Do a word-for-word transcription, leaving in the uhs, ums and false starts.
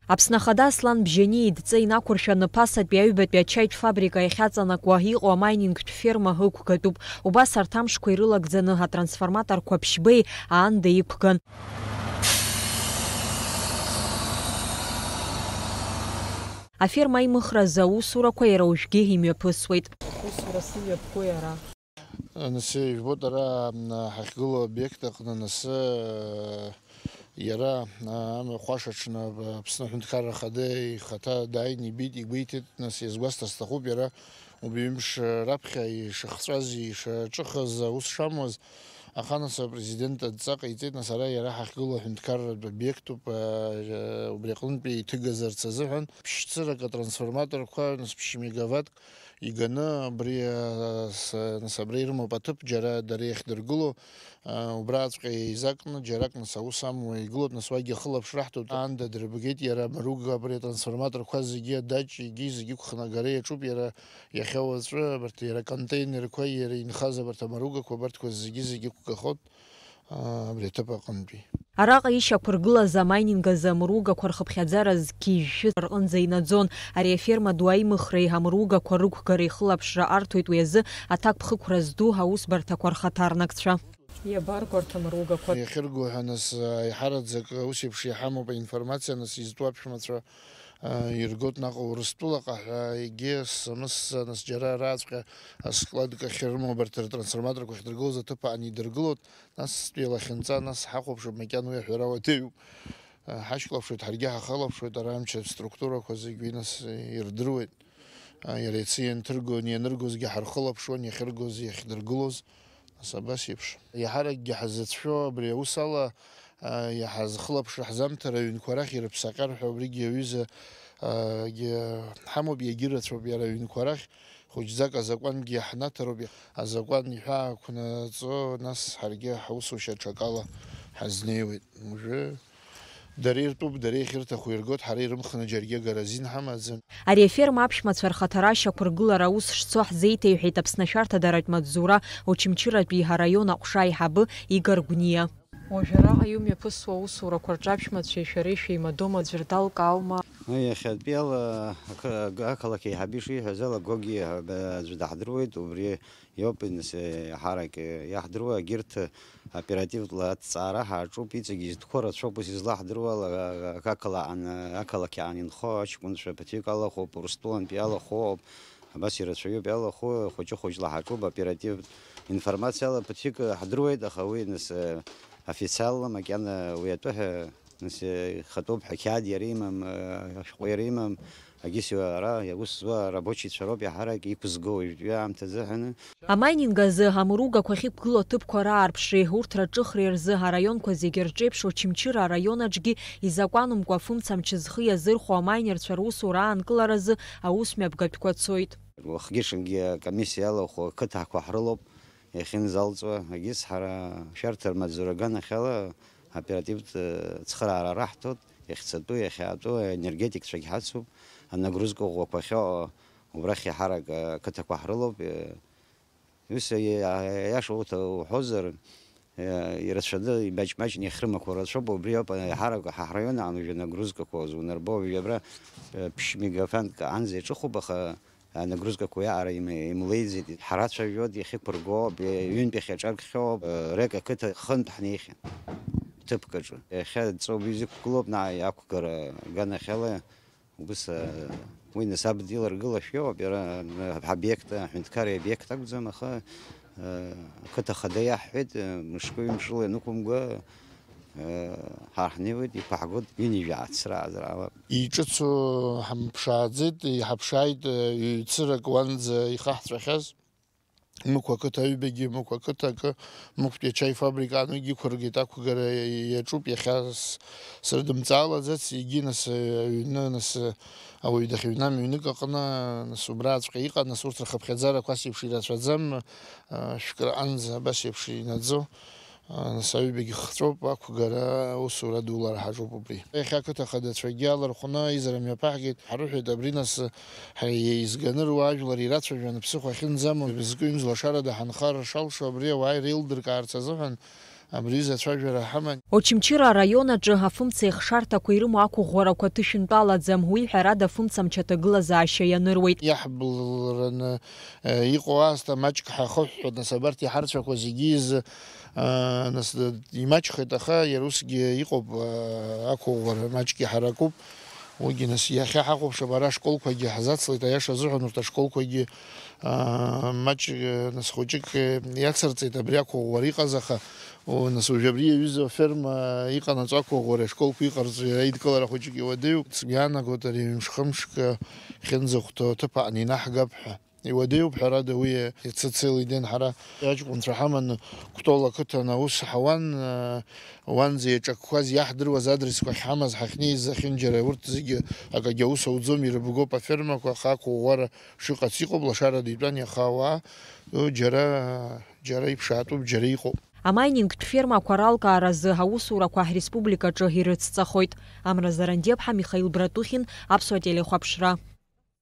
Аԥсны Ахада Аслан Бжьаниа идҵа инақәыршәаны Ԥасатәи аҩбатәи ачаитә фабрика иахьаҵанакуа иҟоу амайнингтә ферма ықәгатәуп. Убас арҭ амшқәа ирылагӡаны атрансформаторқәа ԥшьбеи аанда иқәган. Аферма аимыхразы аусурақәа иара уажәгьы имҩаԥысуеит. Аусура сымҩаԥгои ара? Нас, ижәбоит, ара, м, ҳахьгылоу аобиект аҟны, нас, э, иара, а, амҩахәаша аҽны, а, Аԥсны Аҳәынҭқарра Ахада ихаҭа дааины ибеит, игәеиҭеит, нас, иазгәасҭар сҭахуп, иара убаҩымш раԥхьа ишыхҵәаз, ишаҿыхыз, аус шамуаз, аха, нас, апрезидент адҵа ҟаиҵеит, нас, ара иара ҳахьгылоу аҳәынҭқарратә обиектуп, а, убри аҟынтәи иҭыгазарц азыҳәан, ԥшьцырак атрансформаторқәа, нас, ԥшь мегаваттк, иганы абри, а, с-, нас абра ирымоуп аҭыԥ, џьара дара иахьдыргыло, а, убраҵәҟьа еизакны, џьарак, нас, аус амуа игылоуп, нас, уагьы ахылаԥшра ҳҭоит, аанда дырбгеит иара амаруга, абри атрансформаторқәа зегьы, адаҷ, егьи зегьы ықәхнагара иаҿуп, иара иахьа уаҵәы абарҭ иара аконтейнерқәа, иара инхаз абарҭ амаругақәа, абарҭқәа зегьы, зегьы ықәгахоит. А, абри аҭыԥ аҟынтәи. Араҟа ишьақәыргылаз амайнинг азы амругақәа рхыԥхьаӡара зқьи жәшәи рҟынӡа инаӡон. Ари аферма ду аимыхреи амругақәа рықәгареи хылаԥшра арҭоит уи азы аҭакԥхықәра зду аусбарҭақәа рхаҭарнакцәа. Иабарго арҭ амругақәа? Иахьырго ҳәа, нас, аиҳараӡак ус еиԥш иҳамоуп аинформациа, нас, изтәу аԥшәмацәа, а, иргоит наҟ Урыстәылаҟа ҳәа, егьи самысса, нас, џьара араҵәҟьа аскладк ахьрымоу абарҭ ртрансформаторқәа ахьдыргылоз аҭыԥ аан идыргылоит. Нас стәи алахьынҵа, нас ҳахәаԥшып, макьана уи аҳәара уадаҩуп. Ҳашьклаԥшуеит, ҳаргьы ҳахылаԥшуеит, ара амчра структурақәа зегь уи нас ирдыруеит. Иара иацы ианҭырго, ианыргозгьы ҳархылаԥшуан, иахьыргоз, иахьдыргылоз, нас абас еиԥш. Иаҳаракгьы ҳазыцәшәо абри аус ала, иаҳазхылаԥшра ҳзамҭар аҩнқәа рахь ирыԥсаҟьар ҳәа убригьы аҩыза, ҳамоуп, иагьырацәоуп иара аҩнқәа рахь. Хәыҷӡак азакәангьы иаҳнаҭароуп, азакәан иҳәаақәнаҵо, нас ҳаргьы ҳусушьа аҽакала ҳазнеиуеит. Уажәы дара иртәуп, дара иахьырҭаху иргоит, ҳара ирымхны џьаргьы агара азин ҳамаӡам. Ари аферма аԥшәмацәа рхаҭара ашьақәыргылара аус шцо ҳзеиҭеиҳәеит Аԥсны ашәарҭадаратә маҵзура Очамчыратәи араион аҟәша аиҳабы Игор Гәниа. Уажә араҟа иумҩаԥысуа аусурақәа рҿы аԥшәмацәеи шәареи шәеимадоума, аӡәыр далкааума? Иахьатәиала ақы-, ақалақь аиҳабы ишиҳәаз ала, Гогиа аӡә даҳдыруеит, убри иоуп, нас, иаҳарак иаҳдыруа, егьырҭ оперативла аҭҵаара ҳаҿуп, иҵегь изтәқәо рацәоуп, ус излаҳдыруа ала, ақалаҟан, ақалақь аан инхо аҷкәынцәа ԥыҭҩык алахәуп, Урыстәылантәи алахәуп, абас ирацәаҩуп иалахәу, хәыҷы-хәыҷла ҳаҿуп, оперативтә информациала ԥыҭҩык ҳдыруеит, аха уи, нас, официалла макьана уи атәы ҳәа, нас, ихатәоуп ҳәа қьаад иара имам, ашәҟәы иара имам, агьыс ара иаус зуа арабочицәа роуп иаҳарак иқәызго уажәтәи аамҭазы ҳәаны. Амайнинг азы амругақәа ахьықәгылоу аҭыԥқәа раарԥшреи урҭ раҿыхреи рзы араионқәа зегьы рҿеиԥш Очамчыра араион аҿгьы изакәанымкәа афымцамч зхы иазырхәо амайнерцәа русура аанкыларазы аусмҩаԥгатәқәа цоит. Уахгьы-ҽынгьы акомиссиа иалахәу ақыҭақәа ҳрылоуп иахьынӡалҵуа, егьыс ҳара ашәарҭа рмаҵзура аганахьала оперативтә, э, цхыраара раҳҭоит, иахьцатәу, иахьаатәу аенергетикцәагь ҳацуп, анагрузка ӷәӷәақәа ахьыҟоу убрахь иаҳарак, э, ақыҭақәа ҳрылоуп, э, Ус, аиаша уҭа-, уҳәозар, ирацәаны, имаҷ-маҷны иахьрымақәоу рацәоуп, убри ауп, аиҳарак ҳа ҳраион аан уажәы анагрузкақәа узунарбо, уажәы абра, ԥшь мегафанк анӡа иаҿыхуп, аха анагрузкақәа уиаҟара им-, имлеиӡеит. Ҳарацәажәоит, иахьықәыргоуп, ҩынтә иахьаҿаркхьоуп, Рек ақыҭа хынтә ҳнеихьан, ҭыԥк аҿы. Иахьа ҵоуп изықәгылоуп, наҟ ақәгара аганахьала. Убыс, э, уи нас аб диларгылашәа иоуп, иара, э, ҳобиект, аҳәынҭқарра обиект акәӡам, аха, э, ақыҭа хада иаҳҳәеит, э, мышкы-ҩымш рыла ианықәымгәа, э, ҳара ҳнеиуеит, иқәаҳгоит, ҩынҩажәа ацра аазар ала. Иҿыцу ҳамԥшааӡеит, иҳаԥшааит, э, ҩ-цырак уанӡа ихаҳҵәахьаз. Мықә ақыҭа аҩбагьы, Мықә ақыҭа акы, Мықәтәи ачаи фабрика аан уигьы иқәыргеит, ақәгара иаҿуп, иахьа с-, срыдымҵаалаӡац, егьи нас аҩны, нас ауаҩ дахьыҩнам ҩнык аҟны, нас убраҵәҟьа иҟан, нас урҭ рхыԥхьаӡарақәа ас еиԥш ирацәаӡам, а, шәкы раҟынӡа абас еиԥш инаӡо, а, нас аҩбагьы хҵәоуп, ақәгара аусура дула ҳаҿуп убри. Иахьа ақыҭа хадацәагьы алархәны аизара мҩаԥаҳгеит. Ҳрыҳәеит, абри нас ҳа-, еизганы руаажәлар ирацәажәан, ԥсыхәа ахьынӡамоу, зкы-ҩымз лашарада ҳанхар шалшо, абри ауаа иреилдыркаарц азыҳәан, Абри изы ацәажәара ҳаман. Очамчыра араион аҿы афымца еихшарҭақәа ирымоу ақәыӷәӷәарақәа ҭышәынтәалаӡам, уи ҳәарада афымца мчаҭагылазаашьа ианыруеит. Иаҳблыраны иҟоу аасҭа маҷк ҳахыҳәҳәоит, нас абарҭ иҳарцәақәо зегьы изы, нас имаҷхеит, аха иара усгьы иҟоуп, ақәыӷәӷәара маҷк иҳаракуп. Уигьы нас иахьа ҳахәаԥшып, ара ашколқәагьы ҳзацлеит, аиаша азыҳәан урҭ ашколқәагьы маҷк, нас хәыҷык иацырҵеит, абри ақәыӷәӷәара иҟаз, аха нас уажә абри иаҩызоу аферма иҟанаҵо ақәыӷәӷәара ашколқәа иҟарҵо иара идкылара хәыҷык иуадаҩуп. Иаанагоит ари ҩымш-хымшк ахьынӡахәҭоу аҭыԥ аҟны инаҳгап ҳәа. Иуадаҩуп, ҳәарада, уи иацы целый день ҳара аҷкәынцәа ҳаманы Кәтол ақыҭан аус ҳауан, уанӡа иаҿакқәаз, иаҳдыруаз адресқәа ахьҳамаз, ҳахьнеиз ахьынџьара урҭ зегьы акагьы аус ауӡом, ирыбгоуп афермақәа, аха ақәыӷәӷәара шыҟац иҟоуп, лашарада итәан иаха ауаа, џьара, џьара иԥшаатәуп, џьара иҟоуп. Амайнингтә фермақәа ралкааразы аусурақәа ҳреспубликаҿы ирыцҵахоит. Амра Зарандиаԥҳа, Михаил Братухин, Аԥсуа телехәаԥшра.